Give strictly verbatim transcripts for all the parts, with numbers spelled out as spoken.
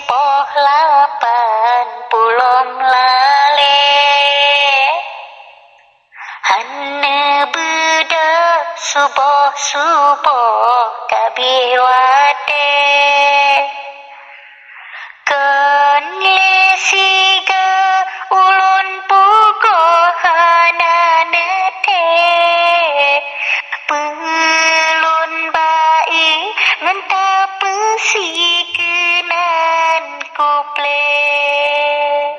Poh lapan pulom lalée, hana beudôh suboh-suboh ka abéh watée. Kon lé siga ulôn pugoe hana neuté, peulôn baék ngon tapeusie keunan kuplé.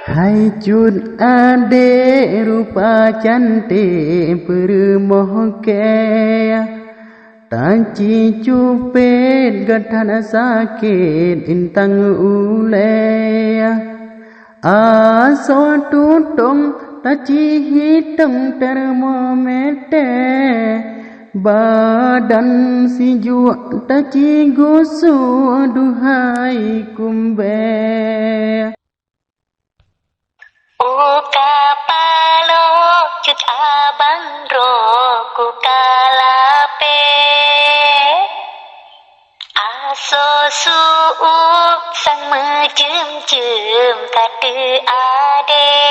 Hai cut adék rupa canték peurumoh kée, taci cupet gata sakét intang ulée. Asoe tutong taci hitong termometer, badan sijuek taci gusue duhai kumbée. Uka paloe cut abang droe kuka lapée. Asoe su-ueb sang meujeum-jeum ka teuadée.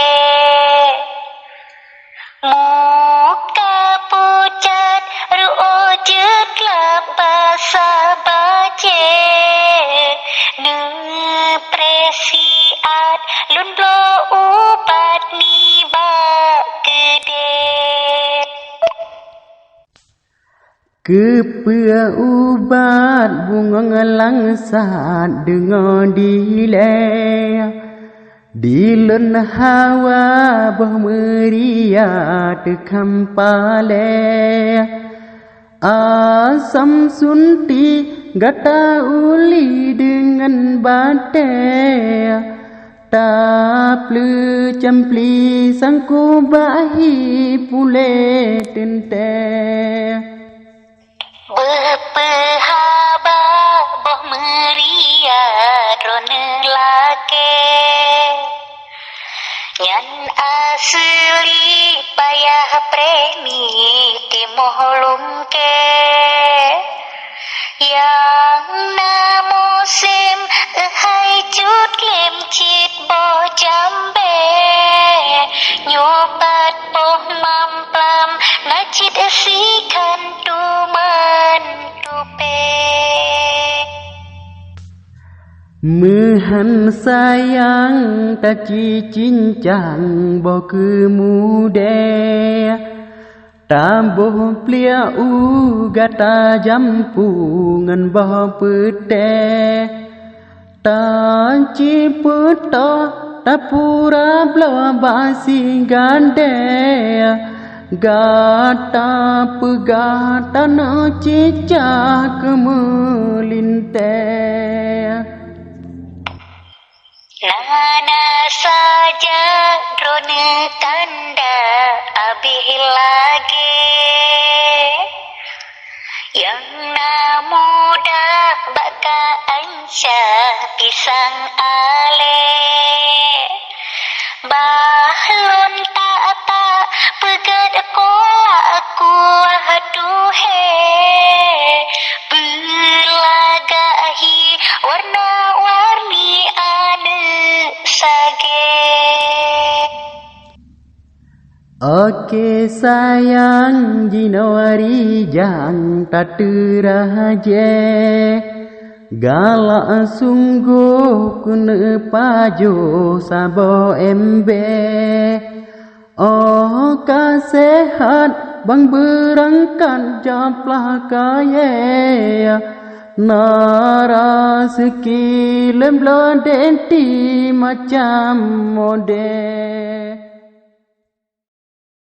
Muka pucat ruoh jeuet glab basah bajée. Neupreh siat lôn bloe ubat nibak keudée. Keupeue ubat bungöng langsat deungoe dilée? Di lôn hawa boh meuria teukham palée. Asam sunti gata uli deungon batée. Tapleucam pli sangku bahi puléh teuntée. Beupeuhaba boh meuria droeneuh lakée. Nyan aseuli payah premi timoh lungkée. Nyang na musém euhai cut glém cit boh jambée. Nyoe pat boh mamplam na cit sikhan tuman tupée. Meuhan sayang taci cincang boh keumudée. Taboh pliek u gata jampu ngon boh peutéh. Taci peutoh tapura bloe bak sigadée. Gata peugah tanoh cicah keumeulintée. Na, na saja droeneuh tanda abéh lagée. Nyang na muda bak ka anca pisang alée. Bah lôn tak-tak peugét kolak kuah tuhé. Beulagak hi warna-warni aneuëk sagée. Oke sayang, jinoe rijang tateurah jeh. Galak sunggoh keuneuk pajoh saboh embée. Óh ka seuhat bang beurangkat japlah kayée. Na raseuki lom bloe denti macam modée.